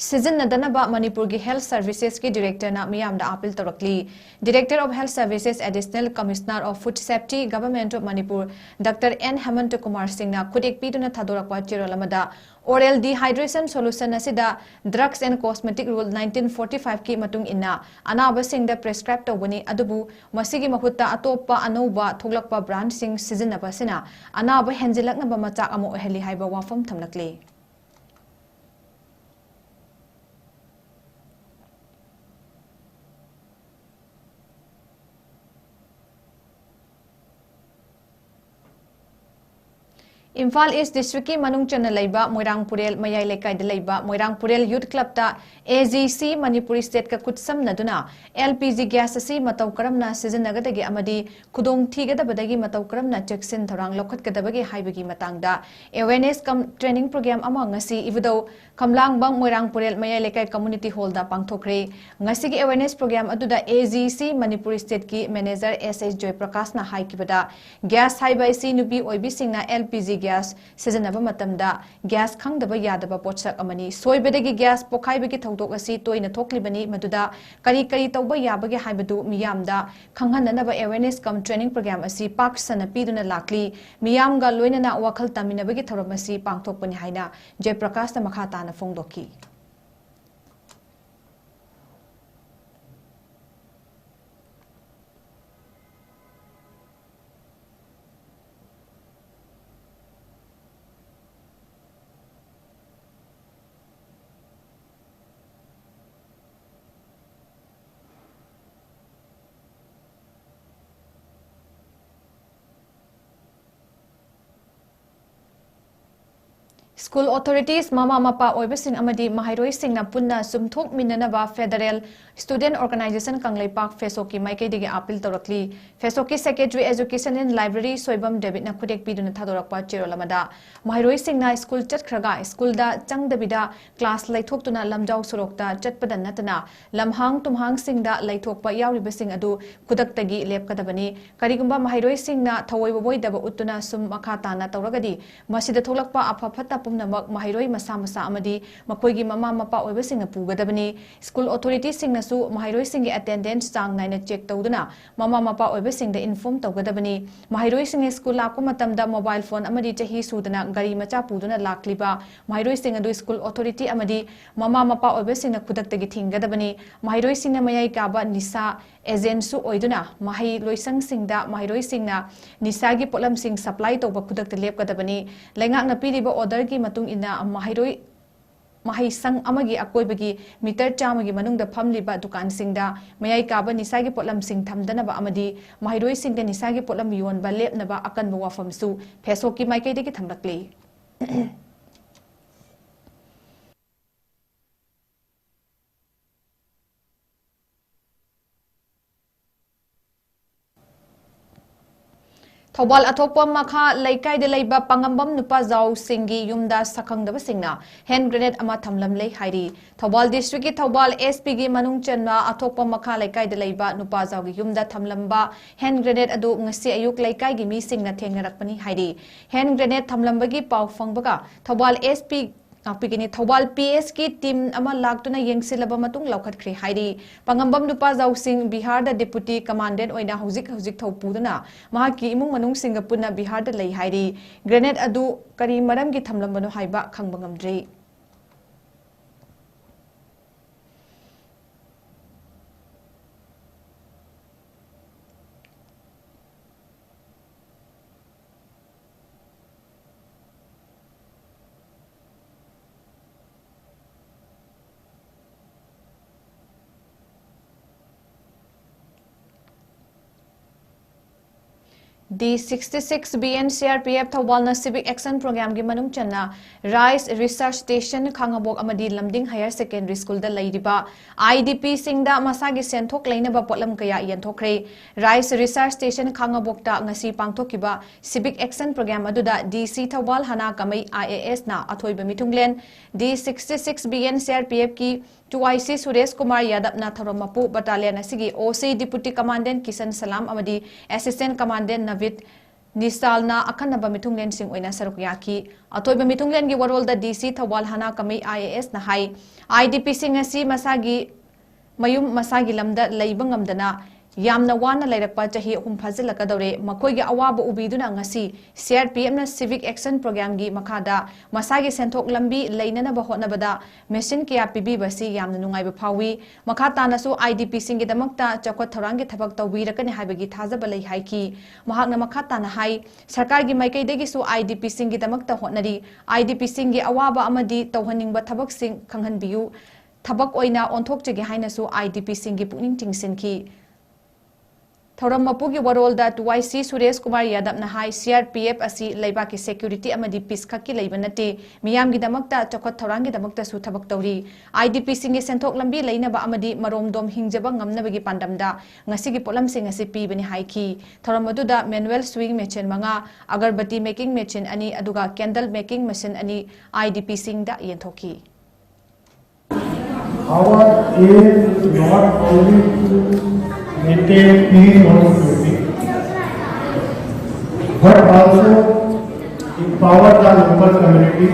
ꯁꯤꯖꯤꯟꯅꯗꯅꯕ ꯃꯅꯤꯄꯨꯔꯒꯤ Health Services ꯀꯤ director ꯅ ꯃꯤꯌꯥꯝꯗ appeal ꯇꯧꯔꯛꯂꯤ꯫ Director of Health Services Additional Commissioner of Food Safety, Government of Manipur, Doctor N ꯍꯦꯃꯟꯇ Kumar ꯁꯤꯡꯅ ꯈꯨꯠꯌꯦꯛ ꯄꯤꯗꯨꯅ ꯊꯥꯗꯣꯔꯛꯄ ꯆꯦꯔꯣꯜ ꯑꯃꯗ, oral dehydration solution ꯑꯁꯤꯗ Drugs and Cosmetic Rule nineteen forty five ꯀꯤ ꯃꯇꯨꯡ ꯏꯟꯅ ꯑꯅꯥꯕꯁꯤꯡꯗ prescribe ꯇꯧꯕꯅꯤ, ꯑꯗꯨꯕꯨ ꯃꯁꯤꯒꯤ ꯃꯍꯨꯠꯇ ꯑꯇꯣꯞꯄ ꯑꯅꯧꯕ ꯊꯣꯛꯂꯛꯄ brand ꯁꯤꯡ ꯁꯤꯖꯤꯟꯅꯕ ꯑꯁꯤꯅ ꯑꯅꯥꯕ ꯍꯦꯟꯖꯤꯜꯂꯛꯅꯕ ꯃꯆꯥꯛ ꯑꯃ ꯑꯣꯏꯍꯜꯂꯤ ꯍꯥꯏꯕ ꯋꯥꯐꯝ ꯊꯝꯂꯛꯂꯤ꯫ ꯏꯝꯐꯥꯜ East district ꯀꯤ ꯃꯅꯨꯡ ꯆꯟꯅ ꯂꯩꯕ ꯃꯣꯏꯔꯥꯡ ꯄꯨꯔꯦꯜ ꯃꯌꯥꯏ ꯂꯩꯀꯥꯏꯗ ꯂꯩꯕ ꯃꯣꯏꯔꯥꯡ ꯄꯨꯔꯦꯜ Youth Club ꯇ AGC ꯃꯅꯤꯄꯨꯔꯤ state ꯀ ꯈꯨꯠꯁꯝꯅꯗꯨꯅ LPG gas ꯑꯁꯤ ꯃꯇꯧ ꯀꯔꯝꯅ ꯁꯤꯖꯤꯟꯅꯒꯗꯒꯦ ꯑꯃꯗꯤ ꯈꯨꯗꯣꯡ ꯊꯤꯒꯗꯕꯗꯒꯤ ꯃꯇꯧ ꯀꯔꯝꯅ ꯆꯦꯛꯁꯤꯟ ꯊꯧꯔꯥꯡ ꯂꯧꯈꯠꯀꯗꯕꯒꯦ ꯍꯥꯏꯕꯒꯤ ꯃꯇꯥꯡꯗ awareness cum training program ꯑꯃ ꯉꯁꯤ ꯏꯕꯨꯙꯧ ꯈꯝꯂꯥꯡꯕꯝ ꯃꯣꯏꯔꯥꯡ ꯄꯨꯔꯦꯜ ꯃꯌꯥꯏ ꯂꯩꯀꯥꯏ Community Hall ꯗ ꯄꯥꯡꯊꯣꯛꯈ꯭ꯔꯦ꯫ ꯉꯁꯤꯒꯤ awareness program ꯑꯗꯨꯗ AGC ꯃꯅꯤꯄꯨꯔꯤ state ꯀꯤ manager S H ꯖꯣꯏꯄ꯭ꯔꯀꯥꯁꯅ ꯍꯥꯏꯈꯤꯕꯗ, gas ꯍꯥꯏꯕ ꯑꯁꯤ ꯅꯨꯄꯤ ꯑꯣꯏꯕꯤꯁꯤꯡꯅ LPG gas ꯁꯤꯖꯤꯟꯅꯕ ꯃꯇꯝꯗ gas ꯈꯪꯗꯕ ꯌꯥꯗꯕ ꯄꯣꯠꯁꯛ ꯑꯃꯅꯤ꯫ ꯁꯣꯏꯕꯗꯒꯤ gas ꯄꯣꯈꯥꯏꯕꯒꯤ ꯊꯧꯗꯣꯛ ꯑꯁꯤ ꯇꯣꯏꯅ ꯊꯣꯛꯂꯤꯕꯅꯤ, ꯃꯗꯨꯗ ꯀꯔꯤ ꯀꯔꯤ ꯇꯧꯕ ꯌꯥꯕꯒꯦ ꯍꯥꯏꯕꯗꯨ ꯃꯤꯌꯥꯝꯗ ꯈꯪꯍꯟꯅꯅꯕ awareness cum training program ꯑꯁꯤ ꯄꯥꯛ ꯁꯟꯅ ꯄꯤꯗꯨꯅ ꯂꯥꯛꯂꯤ꯫ ꯃꯤꯌꯥꯝꯒ ꯂꯣꯏꯅꯅ ꯋꯥꯈꯜ ꯇꯥꯃꯤꯟꯅꯕꯒꯤ ꯊꯧꯔꯝ ꯑꯁꯤ ꯄꯥꯡꯊꯣꯛꯄꯅꯤ ꯍꯥꯏꯅ ꯖꯌꯄ꯭ꯔꯀꯥꯁꯅ ꯃꯈꯥ ꯇꯥꯅ ꯐꯣꯡꯗꯣꯛꯈꯤ꯫ School authorities, ꯃꯃꯥ ꯃꯄꯥ ꯑꯣꯏꯕꯁꯤꯡ ꯑꯃꯗꯤ ꯃꯍꯩꯔꯣꯏꯁꯤꯡꯅ ꯄꯨꯟꯅ ꯆꯨꯝꯊꯣꯛꯃꯤꯟꯅꯅꯕ Federal Student Organisation ꯀꯪꯂꯩꯄꯥꯛ, ꯐꯦꯁꯣꯛꯀꯤ ꯃꯥꯏꯀꯩꯗꯒꯤ appeal ꯇꯧꯔꯛꯂꯤ꯫ ꯐꯦꯁꯣꯛꯀꯤ Secretary Education and Library Soibam ꯗꯦꯕꯤꯠꯅ ꯈꯨꯗꯦꯛ ꯄꯤꯗꯨꯅ ꯊꯥꯗꯣꯔꯛꯄ ꯆꯦꯔꯣꯜ ꯑꯃꯗ, ꯃꯍꯩꯔꯣꯏꯁꯤꯡꯅ school ꯆꯠꯈ꯭ꯔꯒ schoolꯗ ꯆꯪꯗꯕꯤꯗ class ꯂꯩꯊꯣꯛꯇꯨꯅ ꯂꯝꯖꯥꯎ ꯁꯣꯔꯣꯛꯇ ꯆꯠꯄꯗ ꯅꯠꯇꯅ ꯂꯝꯍꯥꯡ ꯇꯨꯝꯍꯥꯡꯁꯤꯡꯗ ꯂꯩꯊꯣꯛꯄ ꯌꯥꯎꯔꯤꯕꯁꯤꯡ ꯑꯗꯨ ꯈꯨꯗꯛꯇꯒꯤ ꯂꯦꯞꯀꯗꯕꯅꯤ꯫ ꯀꯔꯤꯒꯨꯝꯕ ꯃꯍꯩꯔꯣꯏꯁꯤꯡꯅ ꯊꯑꯣꯏꯕꯣꯏꯗꯕ ꯎꯠꯇꯨꯅ ꯁꯨꯝ ꯃꯈꯥ ꯇꯥꯅ ꯇꯧꯔꯒꯗꯤ, ꯃꯁꯤꯗ ꯊꯣꯛꯂꯛꯄ ꯑꯐ ꯐꯠꯇ ꯄꯨꯝꯅꯃꯛ ꯃꯍꯩꯔꯣꯏ ꯃꯁꯥ ꯃꯁꯥ ꯑꯃꯗꯤ ꯃꯈꯣꯏꯒꯤ ꯃꯃꯥ ꯃꯄꯥ ꯑꯣꯏꯕꯁꯤꯡꯅ ꯄꯨꯒꯗꯕꯅꯤ꯫ School authorityꯁꯤꯡꯅꯁꯨ ꯃꯍꯩꯔꯣꯏꯁꯤꯡꯒꯤ attendance ꯆꯥꯡ ꯅꯥꯏꯅ check ꯇꯧꯗꯨꯅ ꯃꯃꯥ ꯃꯄꯥ ꯑꯣꯏꯕꯁꯤꯡꯗ inform ꯇꯧꯒꯗꯕꯅꯤ꯫ ꯃꯍꯩꯔꯣꯏꯁꯤꯡꯅ school ꯂꯥꯛꯄ ꯃꯇꯝꯗ mobile phone ꯑꯃꯗꯤ ꯆꯍꯤ ꯁꯨꯗꯅ ꯒꯥꯔꯤ ꯃꯆꯥ ꯄꯨꯗꯨꯅ ꯂꯥꯛꯂꯤꯕ ꯃꯍꯩꯔꯣꯏꯁꯤꯡ ꯑꯗꯨ school authority ꯑꯃꯗꯤ ꯃꯃꯥ ꯃꯄꯥ ꯑꯣꯏꯕꯁꯤꯡꯅ ꯈꯨꯗꯛꯇꯒꯤ ꯊꯤꯡꯒꯗꯕꯅꯤ꯫ ꯃꯍꯩꯔꯣꯏꯁꯤꯡꯅ ꯃꯌꯥꯏ ꯀꯥꯕ ꯅꯤꯁꯥ agentꯁꯨ ꯑꯣꯏꯗꯨꯅ ꯃꯍꯩ ꯂꯣꯏꯁꯪꯁꯤꯡꯗ ꯃꯍꯩꯔꯣꯏꯁꯤꯡꯅ ꯅꯤꯁꯥꯒꯤ ꯄꯣꯠꯂꯝꯁꯤꯡ supply ꯇꯧꯕ ꯈꯨꯗꯛꯇ ꯂꯦꯞꯀꯗꯕꯅꯤ꯫ ꯂꯩꯉꯥꯛꯅ ꯄꯤꯔꯤꯕ orderꯒꯤ ꯃꯇꯨꯡ ꯏꯟꯅ ꯃꯍꯩꯔꯣꯏ, ꯃꯍꯩꯁꯪ ꯑꯃꯒꯤ ꯑꯀꯣꯏꯕꯒꯤ meter ꯆꯥꯝꯃꯒꯤ ꯃꯅꯨꯡꯗ ꯐꯝꯂꯤꯕ ꯗꯨꯀꯥꯟꯁꯤꯡꯗ ꯃꯌꯥꯏ ꯀꯥꯕ ꯅꯤꯁꯥꯒꯤ ꯄꯣꯠꯂꯝꯁꯤꯡ ꯊꯝꯗꯅꯕ ꯑꯃꯗꯤ ꯃꯍꯩꯔꯣꯏꯁꯤꯡꯗ ꯅꯤꯁꯥꯒꯤ ꯄꯣꯠꯂꯝ ꯌꯣꯟꯕ ꯂꯦꯞꯅꯕ ꯑꯀꯟꯕ ꯋꯥꯐꯝꯁꯨ ꯐꯦꯁꯣꯛꯀꯤ ꯃꯥꯏꯀꯩꯗꯒꯤ ꯊꯝꯂꯛꯂꯤ꯫ ꯊꯧꯕꯥꯜ ꯑꯊꯣꯛꯄ ꯃꯈꯥ ꯂꯩꯀꯥꯏꯗ ꯂꯩꯕ ꯄꯥꯉꯝꯕꯝ ꯅꯨꯄꯥꯖꯥꯎꯁꯤꯡꯒꯤ ꯌꯨꯝꯗ ꯁꯛꯈꯪꯗꯕꯁꯤꯡꯅ ꯍꯦꯟ ꯒ꯭ꯔꯦꯅꯦꯗ ꯑꯃ ꯊꯝꯂꯝꯂꯦ ꯍꯥꯏꯔꯤ꯫ ꯊꯧꯕꯥꯜ ꯗꯤꯁꯇ꯭ꯔꯤꯛꯀꯤ ꯊꯧꯕꯥꯜ ꯑꯦꯁ ꯄꯤꯒꯤ ꯃꯅꯨꯡ ꯆꯟꯕ ꯑꯊꯣꯛꯄ ꯃꯈꯥ ꯂꯩꯀꯥꯏꯗ ꯂꯩꯕ ꯅꯨꯄꯥꯖꯥꯎꯒꯤ ꯌꯨꯝꯗ ꯊꯝꯂꯝꯕ ꯍꯦꯟ ꯒ꯭ꯔꯦꯅꯦꯗ ꯑꯗꯨ ꯉꯁꯤ ꯑꯌꯨꯛ ꯂꯩꯀꯥꯏꯒꯤ ꯃꯤꯁꯤꯡꯅ ꯊꯦꯡꯅꯔꯛꯄꯅꯤ ꯍꯥꯏꯔꯤ꯫ ꯍꯦꯟ ꯒ꯭ꯔꯦꯅꯦꯗ ꯊꯝꯂꯝꯕꯒꯤ ꯄꯥꯎ ꯐꯪꯕꯒ ꯊꯧꯕꯥꯜ ꯑꯦꯁ ꯄꯤ ꯉꯥꯛꯄꯤꯒꯅꯤ꯫ ꯊꯧꯕꯥꯜ ꯄꯤ ꯑꯦꯁꯀꯤ ꯇꯤꯝ ꯑꯃ ꯂꯥꯛꯇꯨꯅ ꯌꯦꯡꯁꯤꯜꯂꯕ ꯃꯇꯨꯡ ꯂꯧꯈꯠꯈ꯭ꯔꯦ ꯍꯥꯏꯔꯤ꯫ ꯄꯥꯉꯝꯕꯝ ꯅꯨꯄꯥꯖꯥꯎꯁꯤꯡ ꯕꯤꯍꯥꯔꯗ ꯗꯤꯄꯨꯇꯤ ꯀꯃꯥꯟꯗꯦꯟ ꯑꯣꯏꯅ ꯍꯧꯖꯤꯛ ꯍꯧꯖꯤꯛ ꯊꯧ ꯄꯨꯗꯨꯅ ꯃꯍꯥꯛꯀꯤ ꯏꯃꯨꯡ ꯃꯅꯨꯡꯁꯤꯡꯒ ꯄꯨꯟꯅ ꯕꯤꯍꯥꯔꯗ ꯂꯩ ꯍꯥꯏꯔꯤ꯫ ꯒ꯭ꯔꯦꯅꯦꯗ ꯑꯗꯨ ꯀꯔꯤ ꯃꯔꯝꯒꯤ ꯊꯝꯂꯝꯕꯅꯣ ꯍꯥꯏꯕ ꯈꯪꯕ ꯉꯝꯗ꯭ꯔꯤ꯫ The sixty six B N C R P F ꯊꯧꯕꯥꯜꯅ ꯁꯤꯚꯤꯛ ꯑꯦꯛꯁꯟ ꯄ꯭ꯔꯣꯒ꯭ꯔꯥꯝꯒꯤ ꯃꯅꯨꯡ ꯆꯟꯅ ꯔꯥꯏꯁ ꯔꯤꯁꯔꯁ ꯁ꯭ꯇꯦꯁꯟ ꯈꯥꯉꯕꯣꯛ ꯑꯃꯗꯤ ꯂꯝꯗꯤꯡ ꯍꯥꯌꯔ ꯁꯦꯀꯦꯟꯗꯔꯤ ꯁ꯭ꯀꯨꯜꯗ ꯂꯩꯔꯤꯕ ꯑꯥꯏ ꯗꯤ ꯄꯤꯁꯤꯡꯗ ꯃꯁꯥꯒꯤ ꯁꯦꯟꯊꯣꯛ ꯂꯩꯅꯕ ꯄꯣꯠꯂꯝ ꯀꯌꯥ ꯌꯦꯟꯊꯣꯛꯈ꯭ꯔꯦ꯫ ꯔꯥꯏꯁ ꯔꯤꯁꯔꯁ ꯁ꯭ꯇꯦꯁꯟ ꯈꯥꯉꯕꯣꯛꯇ ꯉꯁꯤ ꯄꯥꯡꯊꯣꯛꯈꯤꯕ ꯁꯤꯚꯤꯛ ꯑꯦꯛꯁꯟ ꯄ꯭ꯔꯣꯒ꯭ꯔꯥꯝ ꯑꯗꯨꯗ ꯗꯤ ꯁꯤ ꯊꯧꯕꯥꯜ ꯍꯅꯥ ꯀꯃꯩ ꯑꯥꯏ ꯑꯦ ꯑꯦꯁꯅ ꯑꯊꯣꯏꯕ ꯃꯤꯊꯨꯡꯂꯦꯟ, the sixty six B N C R P ꯑꯦꯐꯀꯤ two I C Suresh Kumar ꯌꯥꯗꯕꯅ ꯊꯧꯔꯝ ꯃꯄꯨ, ꯕꯇꯥꯂꯤꯌꯟ ꯑꯁꯤꯒꯤ ꯑꯣ ꯁꯤ ꯗꯤꯄꯨꯇꯤ ꯀꯃꯥꯟꯗꯦꯟ ꯀꯤꯁꯟ ꯁꯂꯥꯝ ꯑꯃꯗꯤ ꯑꯦꯁꯤꯁꯇꯦꯟ ꯀꯃꯥꯟꯗꯦꯟ ꯅꯕꯤꯠ ꯅꯤꯁꯥꯜꯅ ꯑꯈꯟꯅꯕ ꯃꯤꯊꯨꯡꯂꯦꯟꯁꯤꯡ ꯑꯣꯏꯅ ꯁꯔꯨꯛ ꯌꯥꯈꯤ꯫ ꯑꯊꯣꯏꯕ ꯃꯤꯊꯨꯡꯂꯦꯟꯒꯤ ꯋꯥꯔꯣꯜꯗ ꯗꯤ ꯁꯤ ꯊꯧꯕꯥꯜ ꯍꯅꯥ ꯀꯃꯩ ꯑꯥꯏ ꯑꯦ ꯑꯦꯁꯅ ꯍꯥꯏ, ꯑꯥꯏ ꯗꯤ ꯄꯤꯁꯤꯡ ꯑꯁꯤ ꯃꯁꯥꯒꯤ ꯃꯌꯨꯝ ꯃꯁꯥꯒꯤ ꯂꯝꯗ ꯂꯩꯕ ꯉꯝꯗꯅ ꯌꯥꯝꯅ ꯋꯥꯅ ꯂꯩꯔꯛꯄ ꯆꯍꯤ ꯑꯍꯨꯝ ꯐꯥꯖꯤꯜꯂꯛꯀꯗꯧꯔꯦ꯫ ꯃꯈꯣꯏꯒꯤ ꯑꯋꯥꯕ ꯎꯕꯤꯗꯨꯅ ꯉꯁꯤ ꯁꯤ ꯑꯥꯔ ꯄꯤ ꯑꯦꯐꯅ ꯁꯤꯚꯤꯛ ꯑꯦꯛꯁꯟ ꯄ꯭ꯔꯣꯒ꯭ꯔꯥꯝꯒꯤ ꯃꯈꯥꯗ ꯃꯁꯥꯒꯤ ꯁꯦꯟꯊꯣꯛ ꯂꯝꯕꯤ ꯂꯩꯅꯅꯕ ꯍꯣꯠꯅꯕꯗ ꯃꯦꯁꯤꯟ ꯀꯌꯥ ꯄꯤꯕꯤꯕꯁꯤ ꯌꯥꯝꯅ ꯅꯨꯡꯉꯥꯏꯕ ꯐꯥꯎꯏ꯫ ꯃꯈꯥ ꯇꯥꯅꯁꯨ ꯑꯥꯏ ꯗꯤ ꯄꯤꯁꯤꯡꯒꯤꯗꯃꯛꯇ ꯆꯥꯎꯈꯠ ꯊꯧꯔꯥꯡꯒꯤ ꯊꯕꯛ ꯇꯧꯕꯤꯔꯛꯀꯅꯤ ꯍꯥꯏꯕꯒꯤ ꯊꯥꯖꯕ ꯂꯩ ꯍꯥꯏꯈꯤ꯫ ꯃꯍꯥꯛꯅ ꯃꯈꯥ ꯇꯥꯅ ꯍꯥꯏ, ꯁꯔꯀꯥꯔꯒꯤ ꯃꯥꯏꯀꯩꯗꯒꯤꯁꯨ ꯑꯥꯏ ꯗꯤ ꯄꯤꯁꯤꯡꯒꯤꯗꯃꯛꯇ ꯍꯣꯠꯅꯔꯤ꯫ ꯑꯥꯏ ꯗꯤ ꯄꯤꯁꯤꯡꯒꯤ ꯑꯋꯥꯕ ꯑꯃꯗꯤ ꯇꯧꯍꯟꯅꯤꯡꯕ ꯊꯕꯛꯁꯤꯡ ꯈꯪꯍꯟꯕꯤꯌꯨ꯫ ꯊꯕꯛ ꯑꯣꯏꯅ ꯑꯣꯟꯊꯣꯛꯆꯒꯦ ꯍꯥꯏꯅꯁꯨ ꯑꯥꯏ ꯗꯤ ꯄꯤꯁꯤꯡꯒꯤ ꯄꯨꯛꯅꯤꯡ ꯆꯤꯡꯁꯤꯟꯈꯤ꯫ ꯊꯧꯔꯝ ꯃꯄꯨꯒꯤ ꯋꯥꯔꯣꯜꯗ ꯇꯨ ꯋꯥꯏ ꯁꯤ ꯁꯨꯔꯦꯁ ꯀꯨꯃꯥꯔ ꯌꯥꯗꯕꯅ ꯍꯥꯏ, ꯁꯤ ꯑꯥꯔ ꯄꯤ ꯑꯦꯐ ꯑꯁꯤ ꯂꯩꯕꯥꯛꯀꯤ ꯁꯦꯀ꯭ꯌꯨꯔꯤꯇꯤ ꯑꯃꯗꯤ ꯄꯤꯁ ꯈꯛꯀꯤ ꯂꯩꯕ ꯅꯠꯇꯦ, ꯃꯤꯌꯥꯝꯒꯤꯗꯃꯛꯇ, ꯆꯥꯎꯈꯠ ꯊꯧꯔꯥꯡꯒꯤꯗꯃꯛꯇꯁꯨ ꯊꯕꯛ ꯇꯧꯔꯤ꯫ ꯑꯥꯏ ꯗꯤ ꯄꯤꯁꯤꯡꯒꯤ ꯁꯦꯟꯊꯣꯛ ꯂꯝꯕꯤ ꯂꯩꯅꯕ ꯑꯃꯗꯤ ꯃꯔꯣꯝꯗꯣꯝ ꯍꯤꯡꯖꯕ ꯉꯝꯅꯕꯒꯤ ꯄꯥꯟꯗꯝꯗ ꯉꯁꯤꯒꯤ ꯄꯣꯠꯂꯝꯁꯤꯡ ꯑꯁꯤ ꯄꯤꯕꯅꯤ ꯍꯥꯏꯈꯤ꯫ ꯊꯧꯔꯝ ꯑꯗꯨꯗ manual sewing machine ꯃꯉꯥ, ꯑꯒꯔꯕꯇꯤ making machine ꯑꯅꯤ, ꯑꯗꯨꯒ candle making machine ꯑꯅꯤ I D ꯄꯤꯁꯤꯡꯗ ꯌꯦꯟꯊꯣꯛꯈꯤ꯫ Our aim is not only to maintain peace or security, but also empower the local community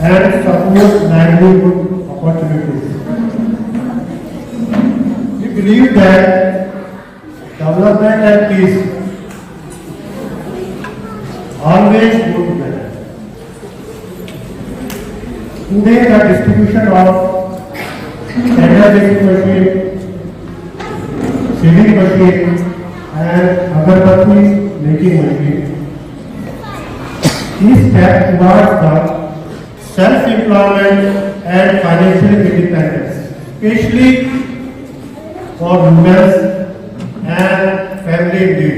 and support livelihood opportunities. We believe that development and peace always go together. Today, the distribution of candle making machine, sewing machine, and agarbatti making machine is step towards the self-employment and financial independence, especially for women and family in need.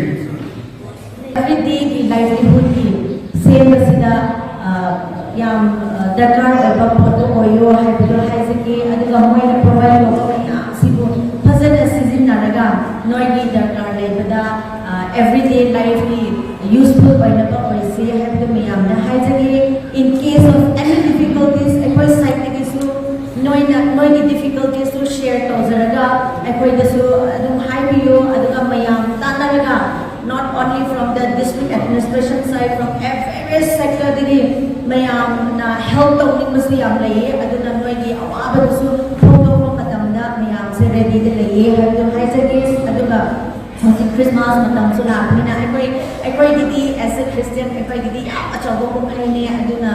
ꯑꯦꯕ꯭ꯔꯤꯗꯦꯒꯤ ꯂꯥꯏꯚꯂꯤꯍꯨꯗꯀꯤ ꯁꯦꯝꯕꯁꯤꯗ ꯌꯥꯝ ꯗꯔꯀꯥꯔ ꯑꯣꯏꯕ ꯄꯣꯠꯇꯣ ꯑꯣꯏꯌꯣ ꯍꯥꯏꯕꯗꯣ ꯍꯥꯏꯖꯒꯦ꯫ ꯑꯗꯨꯒ ꯃꯣꯏꯅ provide ꯇꯧꯕ ꯃꯌꯥꯝꯁꯤꯕꯨ ꯐꯖꯅ ꯁꯤꯖꯤꯟꯅꯔꯒ ꯅꯣꯏꯒꯤ ꯗꯔꯀꯥꯔ ꯂꯩꯕꯗ ꯑꯦꯕ꯭ꯔꯤꯗꯦ ꯂꯥꯏꯐꯀꯤ ꯌꯨꯁꯐꯨꯜ ꯑꯣꯏꯅꯕ ꯑꯣꯏꯁꯤ ꯍꯥꯏꯕꯗꯨ ꯃꯌꯥꯝꯗ ꯍꯥꯏꯖꯒꯦ꯫ In case of any difficulties, ꯑꯩꯈꯣꯏ ꯁꯥꯏꯠꯇꯒꯤꯁꯨ ꯅꯣꯏꯅ ꯅꯣꯏꯒꯤ ꯗꯤꯐꯤꯀꯜꯇꯤꯁꯇꯨ ꯁꯤꯌꯔ ꯇꯧꯖꯔꯒ ꯑꯩꯈꯣꯏꯗꯁꯨ ꯑꯗꯨꯝ ꯍꯥꯏꯕꯤꯌꯨ꯫ ꯑꯗꯨꯒ ꯃꯌꯥꯝ ꯇꯥꯟꯅꯔꯒ, not only from the district administration side, from various sectorꯗꯒꯤ ꯃꯌꯥꯝꯅ ꯍꯦꯜꯞ ꯇꯧꯅꯤꯡꯕꯁꯨ ꯌꯥꯝ ꯂꯩꯌꯦ꯫ ꯑꯗꯨꯅ ꯅꯣꯏꯒꯤ ꯑꯋꯥꯕꯗꯨꯁꯨ ꯐꯣꯡꯗꯣꯛꯄ ꯃꯇꯝꯗ ꯃꯌꯥꯝꯁꯦ ꯔꯦꯗꯤꯗ ꯂꯩꯌꯦ ꯍꯥꯏꯕꯗꯨ ꯍꯥꯏꯖꯒꯦ꯫ ꯑꯗꯨꯒ ꯍꯧꯖꯤꯛ ꯈ꯭ꯔꯤꯁꯃꯥꯁ ꯃꯇꯝꯁꯨ ꯂꯥꯛꯄꯅꯤꯅ ꯑꯩꯈꯣꯏ ꯑꯩꯈꯣꯏꯒꯤꯗꯤ as a Christian ꯑꯩꯈꯣꯏꯒꯤꯗꯤ ꯌꯥꯝ ꯑꯆꯧꯕ ꯀꯨꯝꯍꯩꯅꯦ꯫ ꯑꯗꯨꯅ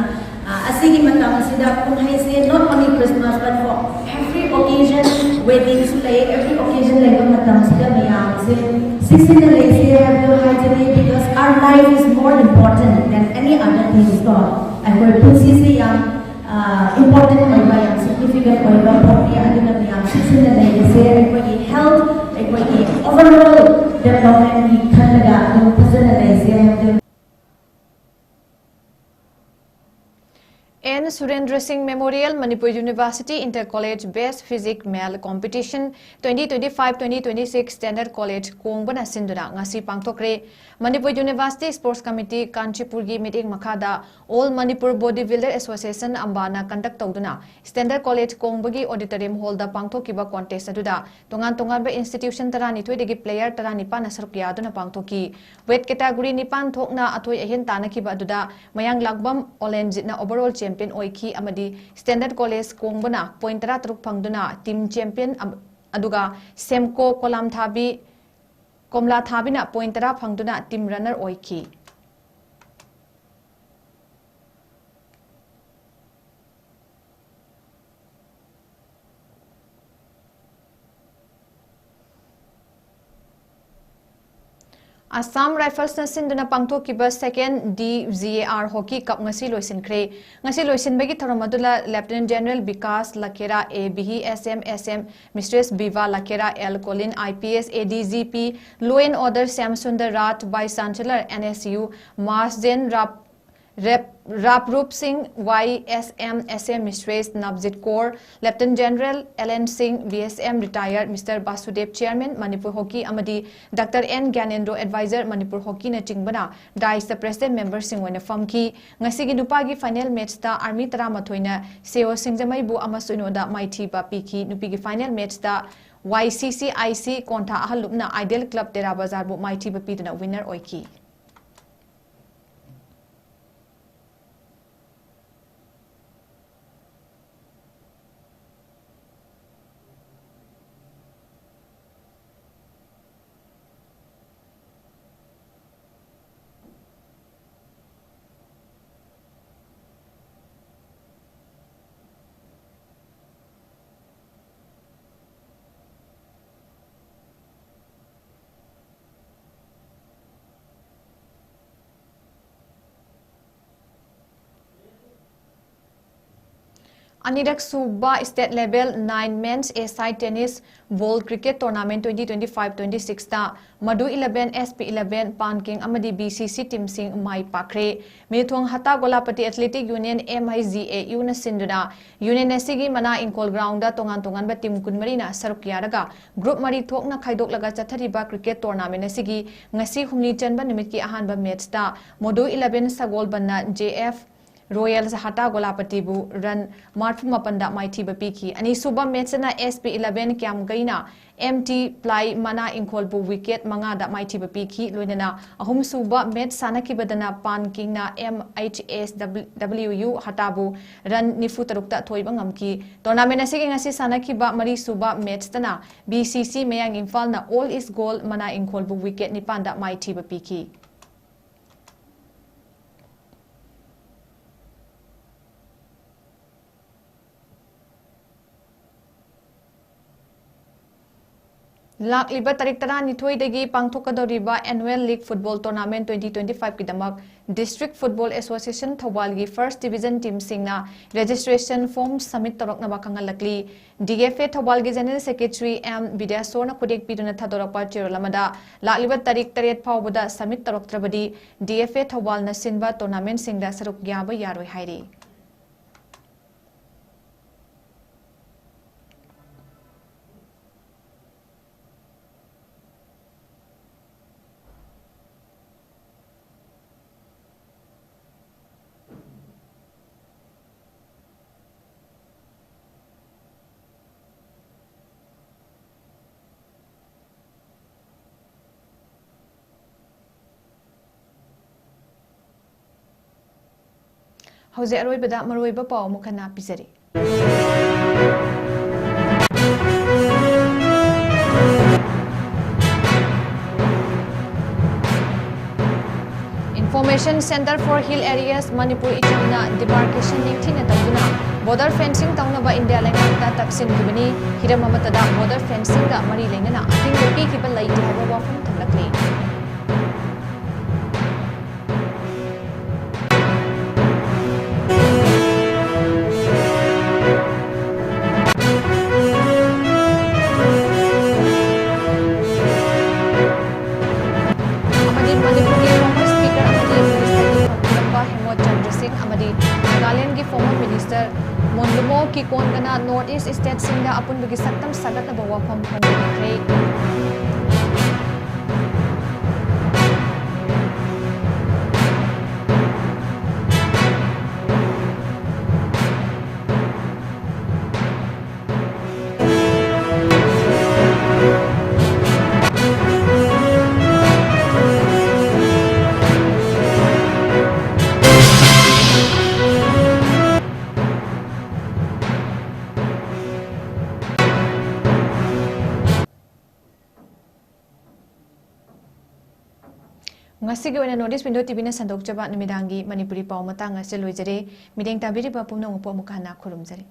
ꯑꯁꯤꯒꯤ ꯃꯇꯝ ꯑꯁꯤꯗ ꯀꯨꯝꯍꯩꯁꯦ, not only Christmas but for every occasion, weddingꯁꯨ ꯂꯩ, every occasion ꯂꯩꯕ ꯃꯇꯝꯁꯤꯗ ꯃꯌꯥꯝꯁꯦ ꯆꯦꯛꯁꯤꯟꯅ ꯂꯩꯁꯦ ꯍꯥꯏꯕꯗꯣ ꯍꯥꯏꯖꯒꯦ꯫ Because our life is more important than any other things ꯀꯣ꯫ ꯑꯩꯈꯣꯏ ꯄꯨꯟꯁꯤꯁꯦ ꯌꯥꯝ ꯏꯝꯄꯣꯔꯇꯦꯟ ꯑꯣꯏꯕ, ꯌꯥꯝ ꯁꯤꯒꯅꯤꯐꯤꯀꯦꯟ ꯑꯣꯏꯕ ꯄꯣꯠꯅꯤ꯫ ꯑꯗꯨꯅ ꯃꯌꯥꯝ ꯆꯦꯛꯁꯤꯟꯅ ꯂꯩꯔꯁꯦ꯫ ꯑꯩꯈꯣꯏꯒꯤ ꯍꯦꯜꯊ, ꯑꯩꯈꯣꯏꯒꯤ Surendra Singh Memorial Manipur University Inter College Best Physique Male Competition twenty twenty-five twenty twenty-six Standard College ꯀꯣꯡꯕꯅ ꯁꯤꯟꯗꯨꯅ ꯉꯁꯤ ꯄꯥꯡꯊꯣꯛꯈ꯭ꯔꯦ꯫ ꯃꯅꯤꯄꯨꯔ University Sports Committee ꯀꯥꯟꯆꯤꯄꯨꯔꯒꯤ ꯃꯤꯠꯌꯦꯡ ꯃꯈꯥꯗ All Manipur Bodybuilder Association ꯑꯝꯕꯥꯅ conduct ꯇꯧꯗꯨꯅ Standard College ꯀꯣꯡꯕꯒꯤ auditorium hallꯗ ꯄꯥꯡꯊꯣꯛꯈꯤꯕ contest ꯑꯗꯨꯗ ꯇꯣꯉꯥꯟ ꯇꯣꯉꯥꯟꯕ institution ꯇꯔꯥꯅꯤꯊꯣꯏꯗꯒꯤ player ꯇꯔꯥꯅꯤꯄꯥꯟꯅ ꯁꯔꯨꯛ ꯌꯥꯗꯨꯅ ꯄꯥꯡꯊꯣꯛꯈꯤ꯫ Weight category ꯅꯤꯄꯥꯟ ꯊꯣꯛꯅ ꯑꯊꯣꯏ ꯑꯍꯦꯟ ꯇꯥꯟꯅꯈꯤꯕ ꯑꯗꯨꯗ ꯃꯌꯥꯡꯂꯥꯡꯕꯝ ꯑꯣꯂꯦꯟꯖꯤꯠꯅ overall champion ꯑꯣꯏꯈꯤ ꯑꯃꯗꯤ Standard College ꯀꯣꯡꯕꯅ point ꯇꯔꯥꯇꯔꯨꯛ ꯐꯪꯗꯨꯅ team champion ꯑꯝ-, ꯑꯗꯨꯒ ꯁꯦꯝꯀꯣ ꯀꯣꯂꯥꯝꯊꯥꯕꯤ, ꯀꯣꯝꯂꯥꯊꯥꯕꯤꯅ point ꯇꯔꯥ ꯐꯪꯗꯨꯅ team runner ꯑꯣꯏꯈꯤ꯫ Assam Riflesꯅ ꯁꯤꯟꯗꯨꯅ ꯄꯥꯡꯊꯣꯛꯈꯤꯕ Second D G A R Hockey Cup ꯉꯁꯤ ꯂꯣꯏꯁꯤꯟꯈ꯭ꯔꯦ꯫ ꯉꯁꯤ ꯂꯣꯏꯁꯤꯟꯕꯒꯤ ꯊꯧꯔꯝ ꯑꯗꯨꯗ Lieutenant General Bikash Lakera, A B H S M S M Mistress Biva Lakera, L Colin, I P S, A D G P, Law and Order, Shyam Sundar Rath, Vice Chancellor, N S U, Mass Gen Rap-, Rep-, Raprup Singh, Y S M S M Mistress Navjit Kaur, Lieutenant General L N Singh, V S M Retired, Mister Basudev, Chairman, Manipur Hockey, ꯑꯃꯗꯤ Doctor N Gyanendra, Advisor, Manipur Hockey ꯅꯆꯤꯡꯕꯅ dais ꯇ president member ꯁꯤꯡ ꯑꯣꯏꯅ ꯐꯝꯈꯤ꯫ ꯉꯁꯤꯒꯤ ꯅꯨꯄꯥꯒꯤ final match ꯇ Army ꯇꯔꯥꯃꯥꯊꯣꯏꯅ Seo Singjamei ꯕꯨ ꯑꯃ ꯁꯤꯅꯣ ꯗ ꯃꯥꯏꯊꯤꯕ ꯄꯤꯈꯤ꯫ ꯅꯨꯄꯤꯒꯤ final match ꯇ Y C C I C ꯀꯣꯟꯊꯥ ꯑꯍꯜ ꯂꯨꯞꯅ Ideal Club ꯇꯦꯔꯥ ꯕꯖꯥꯔꯕꯨ ꯃꯥꯏꯊꯤꯕ ꯄꯤꯗꯨꯅ winner ꯑꯣꯏꯈꯤ꯫ ꯑꯅꯤꯔꯛ ꯁꯨꯕ State Level Nine Men's A-side Tennis Ball Cricket Tournament twenty twenty-five twenty-six ꯇ Madhu eleven, S P eleven, Panking ꯑꯃꯗꯤ B C C team ꯁꯤꯡ ꯃꯥꯏ ꯄꯥꯛꯈ꯭ꯔꯦ꯫ ꯃꯤꯊꯣꯡ ꯍꯇꯥ ꯒꯣꯂꯥꯄꯇꯤ Athletic Union, M I G A U ꯅ ꯁꯤꯟꯗꯨꯅ Union ꯑꯁꯤꯒꯤ ꯃꯅꯥ ꯏꯪꯈꯣꯜ ground ꯗ ꯇꯣꯉꯥꯟ ꯇꯣꯉꯥꯟꯕ team ꯀꯨꯟꯃꯔꯤꯅ ꯁꯔꯨꯛ ꯌꯥꯔꯒ group ꯃꯔꯤ ꯊꯣꯛꯅ ꯈꯥꯏꯗꯣꯛꯂꯒ ꯆꯠꯊꯔꯤꯕ cricket tournament ꯑꯁꯤꯒꯤ ꯉꯁꯤ ꯍꯨꯝꯅꯤ ꯆꯟꯕ ꯅꯨꯃꯤꯠꯀꯤ ꯑꯍꯥꯟꯕ match ꯇ Madhu eleven ꯁꯒꯣꯜꯕꯟꯅ J F Royals ꯍꯇꯥ ꯒꯣꯂꯥꯄꯇꯤꯕꯨ run ꯃꯔꯐꯨ ꯃꯥꯄꯟꯗ ꯃꯥꯏꯊꯤꯕ ꯄꯤꯈꯤ꯫ ꯑꯅꯤꯁꯨꯕ match ꯇꯅ S P eleven ꯀ꯭ꯌꯥꯝꯒꯩꯅ M T Plai ꯃꯅꯥ ꯏꯪꯈꯣꯜꯕꯨ wicket ꯃꯉꯥꯗ ꯃꯥꯏꯊꯤꯕ ꯄꯤꯈꯤ꯫ ꯂꯣꯏꯅꯅ ꯑꯍꯨꯝꯁꯨꯕ match ꯁꯥꯟꯅꯈꯤꯕꯗꯅ Panking ꯅ M H S W U ꯍꯇꯥꯕꯨ run ꯅꯤꯐꯨ ꯇꯔꯨꯛꯇ ꯊꯣꯏꯕ ꯉꯝꯈꯤ꯫ Tournament ꯑꯁꯤꯒꯤ ꯉꯁꯤ ꯁꯥꯟꯅꯈꯤꯕ ꯃꯔꯤꯁꯨꯕ match ꯇꯅ B C C ꯃꯌꯥꯡ ꯏꯝꯐꯥꯜꯅ All is Gold ꯃꯅꯥ ꯏꯪꯈꯣꯜꯕꯨ wicket ꯅꯤꯄꯥꯟꯗ ꯃꯥꯏꯊꯤꯕ ꯄꯤꯈꯤ꯫ ꯂꯥꯛꯂꯤꯕ ꯇꯥꯔꯤꯛ ꯇꯔꯥꯅꯤꯊꯣꯏꯗꯒꯤ ꯄꯥꯡꯊꯣꯛꯀꯗꯧꯔꯤꯕ Annual League Football Tournament twenty twenty-five ꯀꯤꯗꯃꯛ District Football Association ꯊꯧꯕꯥꯜꯒꯤ First Division team ꯁꯤꯡꯅ registration form submit ꯇꯧꯔꯛꯅꯕ ꯈꯪꯍꯜꯂꯛꯂꯤ꯫ D F A ꯊꯧꯕꯥꯜꯒꯤ General Secretary M ꯕꯤꯗ꯭ꯌꯥꯁꯣꯔꯅ ꯈꯨꯗꯦꯛ ꯄꯤꯗꯨꯅ ꯊꯥꯗꯣꯔꯛꯄ ꯆꯦꯔꯣꯜ ꯑꯃꯗ, ꯂꯥꯛꯂꯤꯕ ꯇꯥꯔꯤꯛ ꯇꯔꯦꯠ ꯐꯥꯎꯕꯗ submit ꯇꯧꯔꯛꯇ꯭ꯔꯕꯗꯤ D F A ꯊꯧꯕꯥꯜꯅ ꯁꯤꯟꯕ tournament ꯁꯤꯡꯗ ꯁꯔꯨꯛ ꯌꯥꯕ ꯌꯥꯔꯣꯏ ꯍꯥꯏꯔꯤ꯫ ꯍꯧꯖꯤꯛ ꯑꯔꯣꯏꯕꯗ ꯃꯔꯨꯑꯣꯏꯕ ꯄꯥꯎ ꯑꯃꯨꯛ ꯍꯟꯅ ꯄꯤꯖꯔꯤ꯫ Information Centre for Hill Areas Manipur, ICHAM ꯅ demarcation ꯅꯤꯡꯊꯤꯅ ꯇꯧꯗꯨꯅ border fencing ꯇꯧꯅꯕ ꯏꯟꯗꯤꯌꯥ ꯂꯩꯉꯥꯛꯇ ꯇꯛꯁꯤꯟꯈꯤꯕꯅꯤ꯫ ꯍꯤꯔꯝ ꯑꯃꯠꯇꯗ border fencing ꯒ ꯃꯔꯤ ꯂꯩꯅꯅ ꯑꯊꯤꯡꯕ ꯄꯤꯈꯤꯕ ꯂꯩꯇꯦ ꯍꯥꯏꯕ ꯋꯥꯐꯝ ꯊꯝꯂꯛꯂꯤ꯫ ꯑꯄꯨꯟꯕꯒꯤ ꯁꯛꯇꯝ ꯁꯥꯒꯠꯅꯕ ꯋꯥꯐꯝ ꯐꯣꯡꯗꯣꯛꯈ꯭ꯔꯦ꯫ ꯉꯁꯤꯒꯤ ꯑꯣꯏꯅ North East Window ꯇꯤꯚꯤꯅ ꯁꯟꯗꯣꯛꯆꯕ ꯅꯨꯃꯤꯗꯥꯡꯒꯤ ꯃꯅꯤꯄꯨꯔꯤ ꯄꯥꯎ ꯃꯇꯥꯡ ꯑꯁꯤ ꯂꯣꯏꯖꯔꯦ꯫ ꯃꯤꯠꯌꯦꯡ ꯇꯥꯕꯤꯔꯤꯕ ꯄꯨꯝꯅꯃꯛꯄꯨ ꯑꯃꯨꯛ ꯍꯟꯅ ꯈꯨꯔꯨꯝꯖꯔꯤ꯫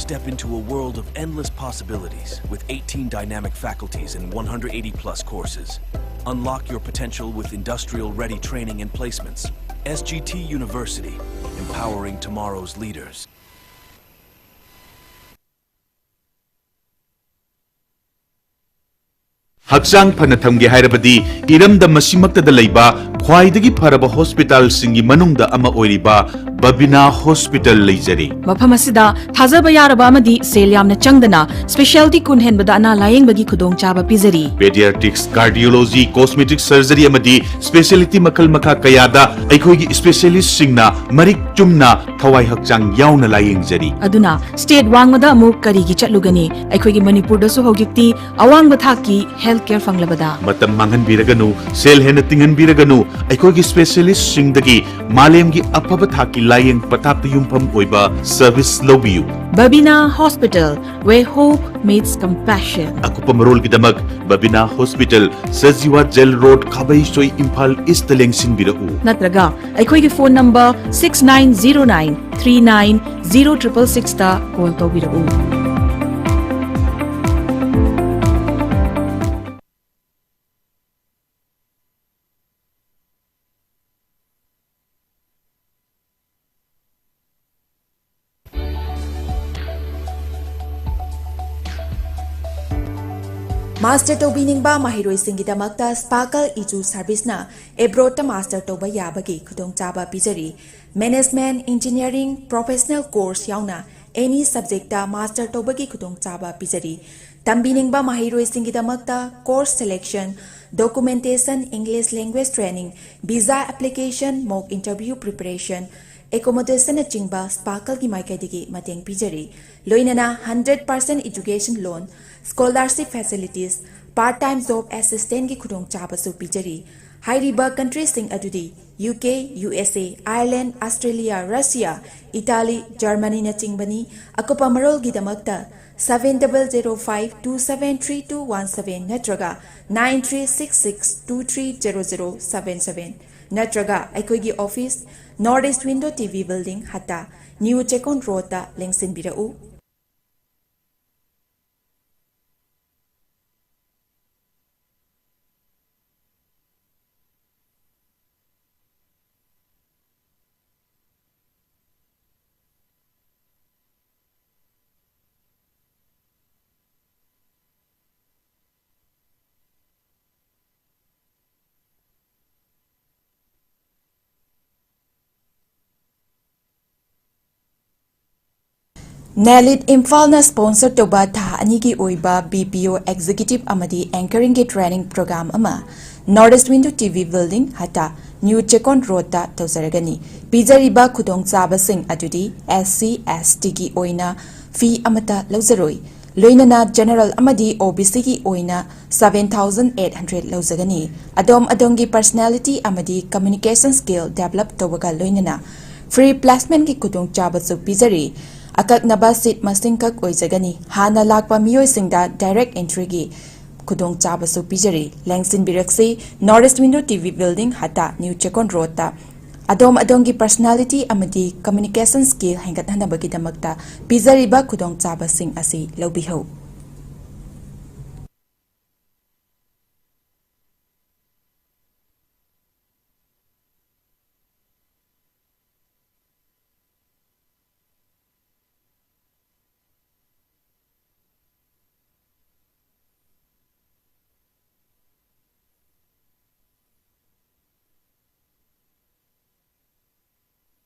Step into a world of endless possibilities with eighteen dynamic faculties and one hundred eighty plus courses. Unlock your potential with industrial ready training and placements. S G T University, empowering tomorrow's leaders. ꯍꯛꯆꯥꯡ ꯐꯅ ꯊꯝꯒꯦ ꯍꯥꯏꯔꯕꯗꯤ ꯏꯔꯝꯗꯝ ꯑꯁꯤꯃꯛꯇꯗ ꯂꯩꯕ ꯈ꯭ꯋꯥꯏꯗꯒꯤ ꯐꯔꯕ ꯍꯣꯁꯄꯤꯇꯥꯜꯁꯤꯡꯒꯤ ꯃꯅꯨꯡꯗ ꯑꯃ ꯑꯣꯏꯔꯤꯕ ꯕꯕꯤꯅꯥ ꯍꯣꯁꯄꯤꯇꯥꯜ ꯂꯩꯖꯔꯤ꯫ ꯃꯐꯝ ꯑꯁꯤꯗ ꯊꯥꯖꯕ ꯌꯥꯔꯕ ꯑꯃꯗꯤ ꯁꯦꯜ ꯌꯥꯝꯅ ꯆꯪꯗꯅ specialty ꯀꯨꯟ ꯍꯦꯟꯕꯗ ꯑꯅꯥ ꯂꯥꯌꯦꯡꯕꯒꯤ ꯈꯨꯗꯣꯡꯆꯥꯕ ꯄꯤꯖꯔꯤ꯫ Pediatrics, cardiology, cosmetic surgery ꯑꯃꯗꯤ specialty ꯃꯈꯜ ꯃꯈꯥ ꯀꯌꯥꯗ ꯑꯩꯈꯣꯏꯒꯤ specialistꯁꯤꯡꯅ ꯃꯔꯤꯛ ꯆꯨꯝꯅ ꯊꯋꯥꯏ ꯍꯛꯆꯥꯡ ꯌꯥꯎꯅ ꯂꯥꯌꯦꯡꯖꯔꯤ꯫ ꯑꯗꯨꯅ state ꯋꯥꯡꯃꯗ ꯑꯃꯨꯛ ꯀꯔꯤꯒꯤ ꯆꯠꯂꯨꯒꯅꯤ? ꯑꯩꯈꯣꯏꯒꯤ ꯃꯅꯤꯄꯨꯔꯗꯁꯨ ꯍꯧꯖꯤꯛꯇꯤ ꯑꯋꯥꯡꯕ ꯊꯥꯛꯀꯤ health care ꯐꯪꯂꯕꯗ꯫ ꯃꯇꯝ ꯃꯥꯡꯍꯟꯕꯤꯔꯒꯅꯨ, ꯁꯦꯜ ꯍꯦꯟꯅ ꯇꯤꯡꯍꯟꯕꯤꯔꯒꯅꯨ, ꯑꯩꯈꯣꯏꯒꯤ specialistꯁꯤꯡꯗꯒꯤ ꯃꯥꯂꯦꯝꯒꯤ ꯑꯐꯕ ꯊꯥꯛꯀꯤ ꯂꯥꯌꯦꯡ ꯄꯊꯥꯞꯇ ꯌꯨꯝꯐꯝ ꯑꯣꯏꯕ service ꯂꯧꯕꯤꯌꯨ꯫ Babina Hospital, where hope meets compassion. ꯑꯀꯨꯞꯄ ꯃꯔꯣꯜꯒꯤꯗꯃꯛ Babina hospital, Sajiwa jail road, Khabeisoi, Imphal east ꯂꯦꯡꯁꯤꯟꯕꯤꯔꯛꯎ꯫ ꯅꯠꯇ꯭ꯔꯒ ꯑꯩꯈꯣꯏꯒꯤ phone number six nine zero nine three nine zero triple sixꯇ call ꯇꯧꯕꯤꯔꯛꯎ꯫ Master ꯇꯧꯕꯤꯅꯤꯡꯕ ꯃꯍꯩꯔꯣꯏꯁꯤꯡꯒꯤꯗꯃꯛꯇ Sparkle Edu Serviceꯅ abroadꯇ master ꯇꯧꯕ ꯌꯥꯕꯒꯤ ꯈꯨꯗꯣꯡꯆꯥꯕ ꯄꯤꯖꯔꯤ꯫ Management, Engineering, Professional course ꯌꯥꯎꯅ any subjectꯇ master ꯇꯧꯕꯒꯤ ꯈꯨꯗꯣꯡꯆꯥꯕ ꯄꯤꯖꯔꯤ꯫ ꯇꯝꯕꯤꯅꯤꯡꯕ ꯃꯍꯩꯔꯣꯏꯁꯤꯡꯒꯤꯗꯃꯛꯇ course selection, documentation, English language training, visa application, mock interview preparation, accommodationꯅꯆꯤꯡꯕ Sparkleꯒꯤ ꯃꯥꯏꯀꯩꯗꯒꯤ ꯃꯇꯦꯡ ꯄꯤꯖꯔꯤ꯫ ꯂꯣꯏꯅꯅ hundred percent education loan, scholarship facilities, part time job assistantꯀꯤ ꯈꯨꯗꯣꯡꯆꯥꯕꯁꯨ ꯄꯤꯖꯔꯤ꯫ ꯍꯥꯏꯔꯤꯕ countryꯁꯤꯡ ꯑꯗꯨꯗꯤ UK, USA, Ireland, Australia, Russia, Italy, Germanyꯅꯆꯤꯡꯕꯅꯤ꯫ ꯑꯀꯨꯞꯄ ꯃꯔꯣꯜꯒꯤꯗꯃꯛꯇ seven double zero five two seven three two one seven ꯅꯠꯇ꯭ꯔꯒ nine three six six two three zero zero seven seven ꯅꯠꯇ꯭ꯔꯒ ꯑꯩꯈꯣꯏꯒꯤ office, North East Window TV Building, Hatta, New Chekon Roadꯇ ꯂꯦꯡꯁꯤꯟꯕꯤꯔꯛꯎ꯫ ꯅꯦꯂꯤꯠ ꯏꯝꯐꯥꯜꯅ sponsor ꯇꯧꯕ ꯊꯥ ꯑꯅꯤꯒꯤ ꯑꯣꯏꯕ ꯕꯤ ꯄꯤ ꯑꯣ ꯑꯦꯛꯖꯤꯀ꯭ꯌꯨꯇꯤꯚ ꯑꯃꯗꯤ ꯑꯦꯡꯀꯔꯤꯡꯒꯤ ꯇ꯭ꯔꯦꯅꯤꯡ ꯄ꯭ꯔꯣꯒ꯭ꯔꯥꯝ ꯑꯃ north east window T V building, Hatta, new Chekon ꯔꯣꯗꯇ ꯇꯧꯖꯔꯒꯅꯤ꯫ ꯄꯤꯖꯔꯤꯕ ꯈꯨꯗꯣꯡꯆꯥꯕꯁꯤꯡ ꯑꯗꯨꯗꯤ ꯑꯦꯁ ꯁꯤ, ꯑꯦꯁ ꯇꯤꯒꯤ ꯑꯣꯏꯅ ꯐꯤ ꯑꯃꯠꯇ ꯂꯧꯖꯔꯣꯏ, ꯂꯣꯏꯅꯅ ꯖꯦꯅꯔꯦꯜ ꯑꯃꯗꯤ ꯑꯣ ꯕꯤ ꯁꯤꯒꯤ ꯑꯣꯏꯅ seven thousand eight hundred ꯂꯧꯖꯒꯅꯤ꯫ ꯑꯗꯣꯝ ꯑꯗꯣꯝꯒꯤ ꯄꯔꯁꯅꯦꯂꯤꯇꯤ ꯑꯃꯗꯤ ꯀꯝꯃ꯭ꯌꯨꯅꯤꯀꯦꯁꯟ ꯁ꯭ꯀꯤꯜ ꯗꯦꯚꯂꯞ ꯇꯧꯕꯒ ꯂꯣꯏꯅꯅ ꯐ꯭ꯔꯤ ꯄ꯭ꯂꯦꯁꯃꯦꯟꯠꯀꯤ ꯈꯨꯗꯣꯡꯆꯥꯕꯁꯨ ꯄꯤꯖꯔꯤ꯫ ꯑꯀꯛꯅꯕ ꯁꯤꯠ ꯃꯁꯤꯡꯈꯛ ꯑꯣꯏꯖꯒꯅꯤ꯫ ꯍꯥꯟꯅ ꯂꯥꯛꯄ ꯃꯤꯑꯣꯏꯁꯤꯡꯗ ꯗꯥꯏꯔꯦꯛ ꯑꯦꯟꯇ꯭ꯔꯤꯒꯤ ꯈꯨꯗꯣꯡꯆꯥꯕꯁꯨ ꯄꯤꯖꯔꯤ꯫ ꯂꯦꯡꯁꯤꯟꯕꯤꯔꯛꯁꯤ, north east window T V building, Hatta, new Chekon ꯔꯣꯗꯇ꯫ ꯑꯗꯣꯝ ꯑꯗꯣꯝꯒꯤ ꯄꯔꯁꯅꯦꯂꯤꯇꯤ ꯑꯃꯗꯤ ꯀꯝꯃ꯭ꯌꯨꯅꯤꯀꯦꯁꯟ ꯁ꯭ꯀꯤꯜ ꯍꯦꯟꯒꯠꯍꯟꯅꯕꯒꯤꯗꯃꯛꯇ ꯄꯤꯖꯔꯤꯕ ꯈꯨꯗꯣꯡꯆꯥꯕꯁꯤꯡ ꯑꯁꯤ ꯂꯧꯕꯤꯍꯧ꯫